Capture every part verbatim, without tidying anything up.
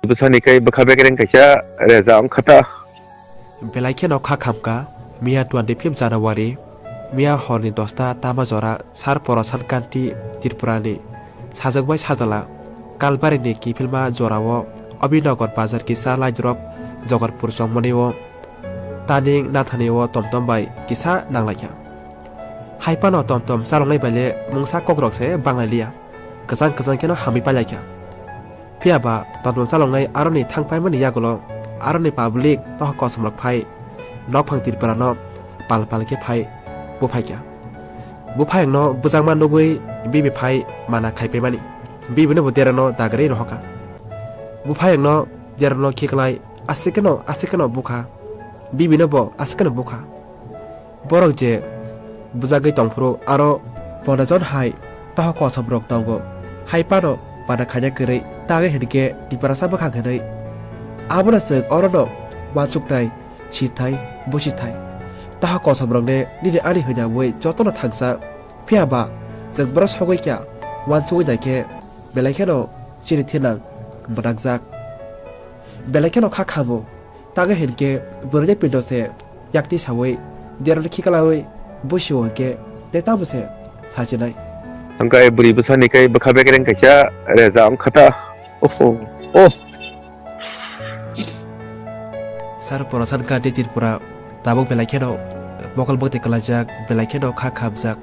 Bwsani kai bwkha bekereng kaisa reza wngkha ta. Belai kheno kha khamkha, miya twenty fifth January, miya horni dosta tama jora Sar Porosan Kanti Tripurani sajwk bai sajala Kalbarini kiphilma jorao Abhinagar bazar kisa laidrop Jagatpur chongmani o taning nathani o tomtom bai kisa nanglaikha. Hai phano tomtom chaloknai bai le mungsa kokrok se banglai liya. Kwchang kwchang kheno hamwi pailai kha. Phiya ba tomtom chaloknai aroni thang paimani yagulo aroni public toh kosom rok phai nokphang Tripura no pal pal khe phai buphai kha. Buphayang no bwjakma nugwi bibi phai mana khai paimani. Bibi no bo dera no dagri rohokha. Buphayang no dera no khiklai aste kheno aste kheno bukha. Bibi no bo aste kheno bukha. Borok je bwjagwi tongphuru aro ponchash jon hai toh kosom rok tongo. Hai phano mana khaina kwrwi tangwi hinkhe Tiprasa bwkhak hinwi. Abono chwng orono uansukthai, sithai, busithai. Toh kosom rokne nini ani hwnyawi jotono thangsa. Phiya ba chwng borok sogwi kha uansugwi naikhe belai kheno chini thinang mwnakjak. Belai kheno kha khamo. Tangwi hinkhe bwrwini pindo se yakti sawi derani khiklawi busio hinkhe tei tamo se sachinai. Hwnkhe bwrwi bwsani kai bwkha bekereng kaisa reza wngkha ta. Oho. Oh. Sar Porosan Kanti Tripura tabuk belai kheno mokol bwkti kwlaijak, belai kheno kha khamjak.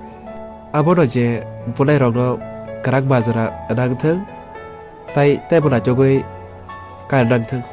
Abono je bwlairokno kwrak majra nangthwng, tai teibo naitugwi kar nangthwng.